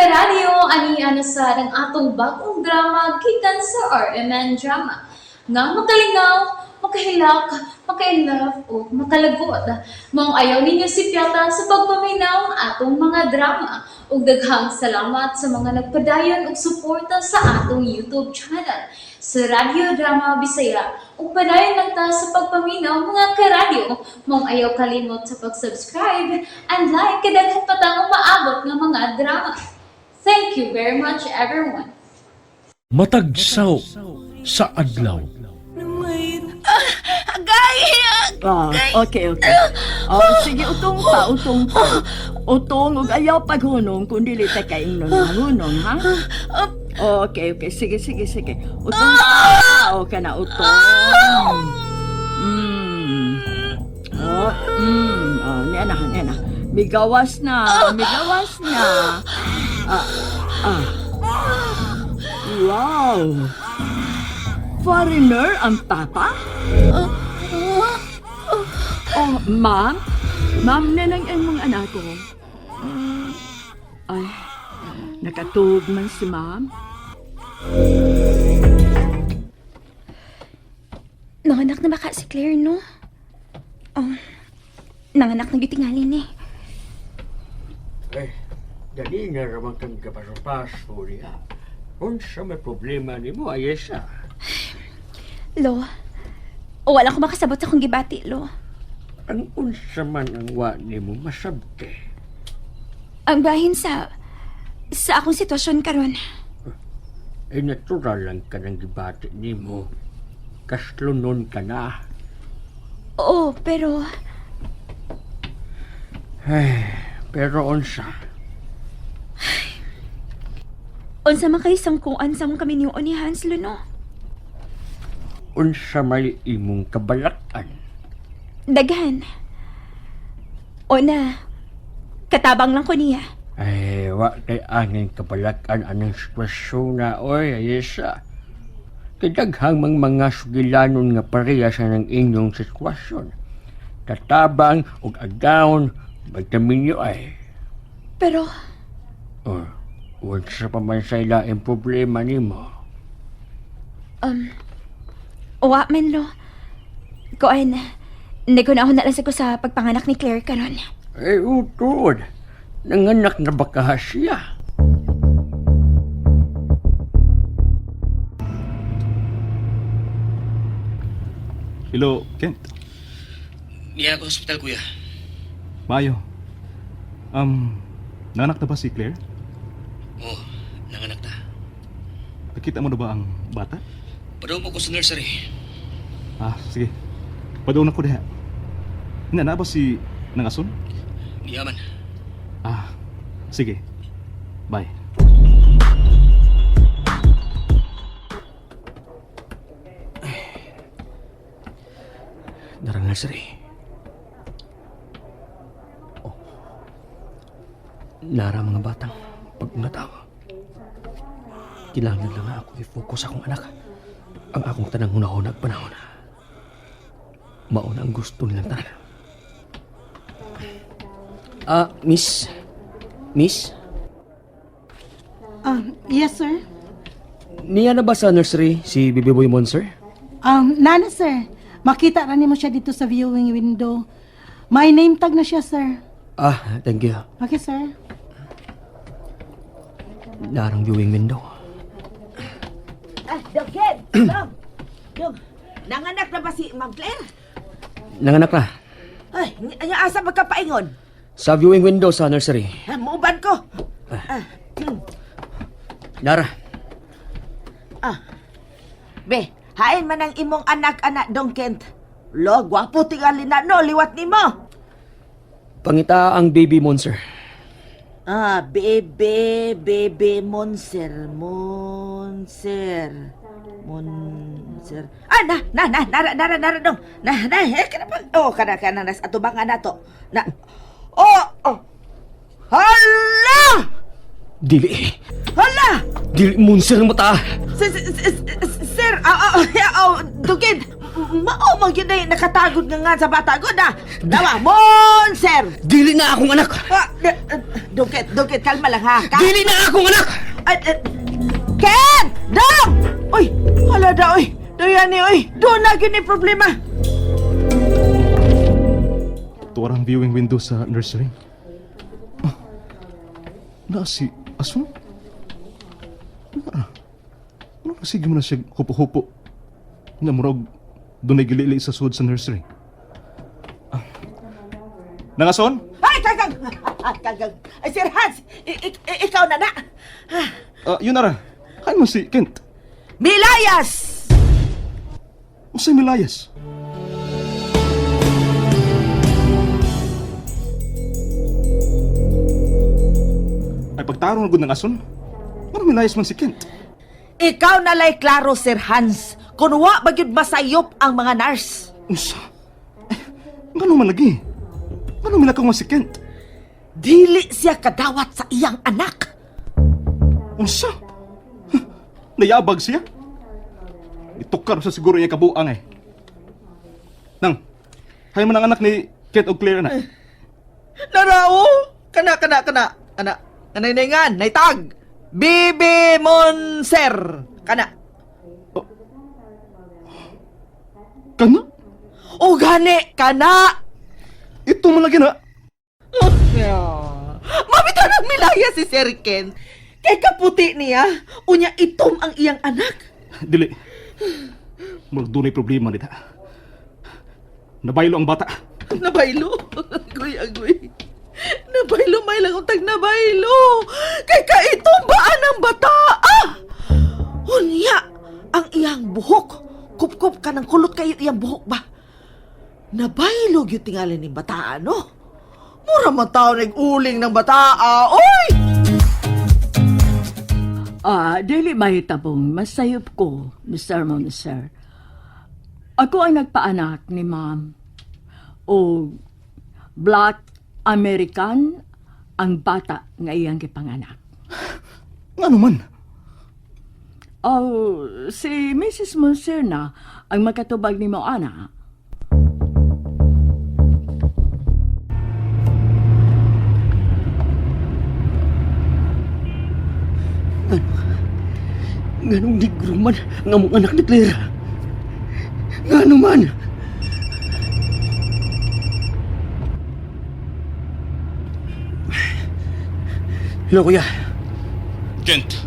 Karadyo, ani na sad ang atong bagong drama gikan sa RMN Drama. Nga makalingaw, makahilak, maka-inlove o makalagot. Maong ayaw ninyo sipyata sa pagpaminaw ang atong mga drama. Ug daghang salamat sa mga nagpadayon og suporta sa atong YouTube channel sa Radyo Drama Bisaya. Ug padayon lang ta sa pagpaminaw, mga karadyo. Maong ayaw kalimot sa pag-subscribe and like kay daghan pa tang umaabot nga mga drama. Thank you very much, everyone. Matag saw sa adlaw. Agay! Ah, okay. Oh, sige, utong pa, utong pa. Utong, ug ayaw paghunong kung dili ta kaingnon hunong, ha? Oh, okay. Sige, sige, sige. Utong pa. Okay na, utong. Oh, Oh, niya na, niya na. Migawas na, migawas na. Ah, ah. Wow! Foreigner ang papa? Oh, ma'am? Ma'am, nanang imong anak ko. Ay, nakatug man si ma'am. Nanganak na baka si Claire, no? Oh, nanganak na gitingali ni. Eh, dali na raman kang kapaso-paso niya. Unsa may problema nimo, Ayesa? Lo, wala ko makasabot sa akong gibati, Lo. Ang unsa man ang wa nimo masabte. Ang bahin sa akong sitwasyon karon. Eh, natural lang ka ng gibati nimo. Kaslunon ka na. Oo, pero Ay, pero unsa? Unsa man kay sangkuan sa mong kami ni Hans, Lo, no? Unsa may imong kabalak-an? Daghan. O na, katabang lang ko niya. Ay, wa kay angin kabalak-an anang sitwasyon na, oy, Ayesa. Kay daghang mang mga sugilanon nga pareha sa ng inyong sitwasyon. Tatabang ug agawon, magtaminyo ay. Pero, Or, unsa pa man sa ilaing problema nimo. Wa man, Lo. Kuan, naguna-una lang sa ko sa pagpanganak ni Claire karon. Eh, utod. Nanganak na ba ka siya? Hello, Kent. Niya ako sa ospital, kuya. Maayo. Nanak na ba si Claire? Oo, oh, nanganak na. Nakita mo na ba ang bata? Padung mo ko sa nursery. Ah, sige. Padung na ko diha. Na na ba si Nangason? Niya man. Ah, sige. Bye. Darang nursery. Oh. Nara mga batang pag natawa. Kailangan lang nga ako i-focus akong anak. Ang akong tanang hunahuna ag panahon. Mauna ang gusto nilang tanan. Ah, miss. Miss? Ah, yes, sir. Niya na ba sa nursery si Baby Boy Monster? Nana, sir. Makita ra nimo siya dito sa viewing window. May name tag na siya, sir. Ah, thank you. Okay, sir. Narang viewing window. Ah, Dok Ken! Dok! Dok! Nanganak na ba si Ma'am Claire? Nanganak na. Ay, anya asa magkapaingon? Sa viewing window sa nursery. Ah, muuban ko. Nara, Ah. Be, hain man ang imong anak-anak, Dong Kent. Lo, gwapo tingali na no, liwat nimo. Pangita ang baby monster. Ah, bebe, bebe, monser, monser, monser. Ah, na, na, na, nara, nara, nara, dong. Na, na, eh, kana pa, oh, kana, kana, nas atubangan na to. Na, oh, oh. Hala! Dili. Hala! Dili monster ang mata. Sir, sir, sir, ah, ah, ah, oh, Dugin, mao man gyud ay nakatagod nga nga sa bata gud ah. Dawa, monser. Dili na akong anak. Ah, Dungkit, dungkit, kalma lang ha. Dili na akong anak! Ay, ay, Ken! Dong! Uy, hala da, uy. Doyan ni, uy. Doon na gyud ni problema. Tuwarang viewing window sa nursery. Ah, na si Asun? Ano? Ano kasi mo na siya hupo-hupo? Nga murag dunay gilili sa sud sa nursery. Ah. Nangason? Ay, kagang! Kagang! Ay, Sir Hans, ikaw na na. Ah, yun ara. Kain mo si Kent. Milayas! Usay Milayas. Ay pagtarong na gud ng ason. Ano Milayas man si Kent? Ikaw na lay klaro, Sir Hans. Kung wa ba gyud masayop ang mga nurse. Unsa? Eh, ngano man lagi? Ngano milakaw nga si Kent? Dili siya kadawat sa iyang anak. Unsa? Huh, nayabag siya? Itukar sa siguro niya kabuang eh. Nang, hay man ang anak ni Kent og Claire na. Narao! Kana, kana, kana. Ana, anay naitag. Bibi Monser. Kana. Kana? O gani, kana. Ito man lagi na. Mabitaw ng milaya si Sir Ken. Kay kaputi niya, unya itom ang iyang anak. Dili. Murag dunay problema nita. Nabaylo ang bata. Nabaylo. Agoy, agoy. Nabaylo, may lang utag nabaylo. Kay kaitom baan ang bata? Ah! Unya, ang iyang buhok. Kupkup ka ng kulot kayo iyang buhok ba? Nabaylog yung tingali ni bataan, no? Mura man tao nag-uling ng bataa. Oy! Ah, dili mahitabong masayop ko, Mr. Monser. Ako ang nagpaanak ni ma'am. O Black American ang bata nga iyang gipanganak. Ngano man? Oh, si Mrs. Monser na ang makatubag ni mo, ana. Nganong negro man ang among anak ni Claire? Ngano man? Hello, kuya. Kent,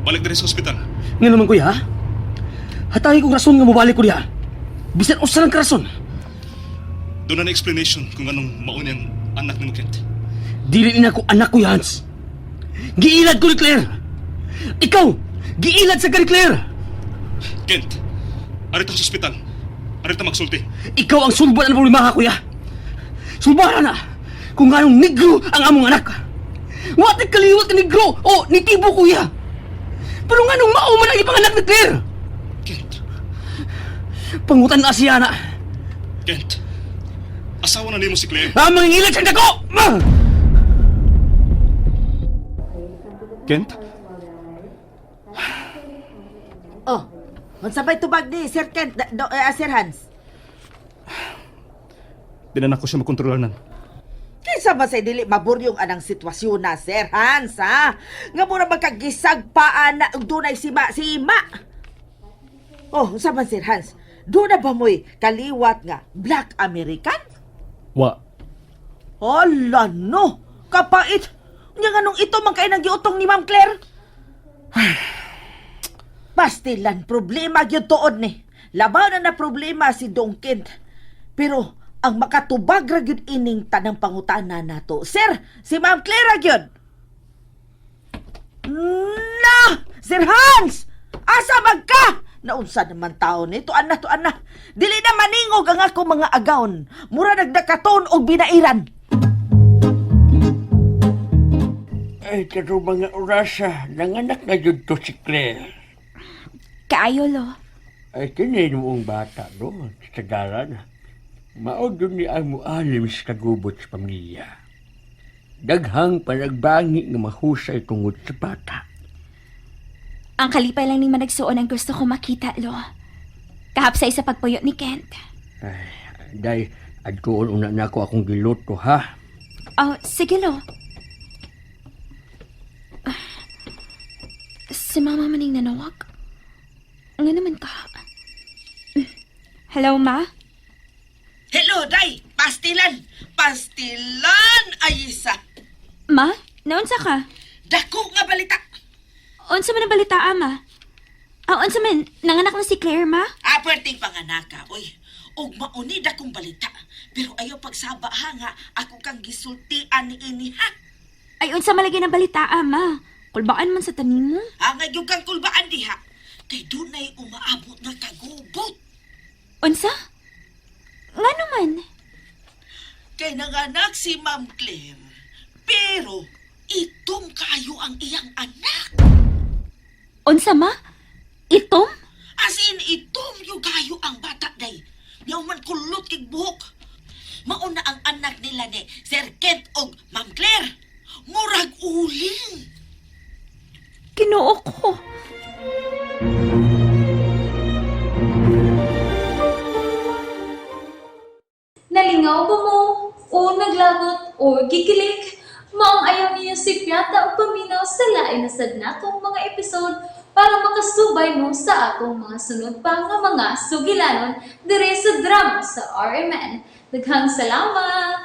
balik diri sa ospital. Ngano man, kuya, ha? Hatagi kong rason nga mobalik ko diha. Bisan usa lang ka rason. Doon na explanation kung anong mauni ang anak ni Kent. Dili ni ako anak, Kuya Hans. Giilad ko ni Claire. Ikaw, giilad sa ka ni Claire. Kent, arita sa ospital. Arita magsulti. Ikaw ang sulban ang problema, ha, kuya. Sulbaran na kung anong negro ang among anak. Wa ti kaliwat ka negro o nitibo, kuya. Pero nganong mao man ang ipanganak ni Claire? Kent, Pangutan na siya na. Kent. Asawa na nimo si Claire. Ang mangingilad siyang dako! Ma! Kent? Oh, unsa may tubag ni Sir Kent, Sir Hans? Di na nako siya makontrolar nan. Kinsa man say dili maburyong anang sitwasyon na, Sir Hans, ha? Nga mura magkagisag pa ana ug dunay sima sima. Oh, unsa man Sir Hans? Doon na ba mo'y kaliwat nga Black American? Wa. Hala no! Kapait! Unya nga nung ito man kay nang giutong ni Ma'am Claire. Pastilan, problema gyud tuod ni. Labaw na na problema si Dong Kent. Pero ang makatubag ra gyud ining tanang pangutana nato. Sir, si Ma'am Claire ra gyud. Na! Sir Hans! Asa man ka? Naunsa naman tao ni? Tuan na, tuan na. Dili na maningog ang ako mga agaon. Mura nagdakaton og binairan. Ay, kato mga orasa, nanganak na jud to si Claire. Kaayo, lo. Ay, kini noong bata, no? Sa tagalan. Mao dun ni ang mualim sa kagubot sa pamilya. Daghang panagbangi nga mahusay tungod sa bata. Ang kalipay lang ning managsuon ang gusto ko makita, lo. Kahapsay sa pagpuyo ni Kent. Ay, day, adtuon una na ako akong giluto, ha? Oh, sige, lo. Si mama maning nanawag. Nga naman ka. Hello, ma? Hello, day! Pastilan! Pastilan, Ayisa! Ma? Naunsa ka? Dako nga balita! Unsa man ang balita, ama? Ah, unsa man? Nanganak na si Claire, ma? Ah, perting panganaka, oy. Og mauni dakong balita. Pero ayaw pagsaba ha nga, ako kang gisultian ni ini ha. Ay, unsa malagi ng balita, ama? Kulbaan man sa tanim mo. Angay yung kang kulbaan diha. Kay dunay umaabot nga kagubot. Unsa? Nga naman. Kay nanganak si Ma'am Claire. Pero itom kayo ang iyang anak. Unsa, ma? Itom? As in, itom yung kayo ang bata day. Yaw man kulot kig buhok. Mauna ang anak nila ni Sir Kent og Ma'am Claire. Murag uling. Kinoo ko. Nalingaw ba mo? O naglagot o gikilig? Maong ayaw niya si Piata ang paminaw sa lain na sad natong mga episode para makasubay mo sa atong mga sunod pa nga mga sugilanon dire sa drama sa RMN. Daghang salamat!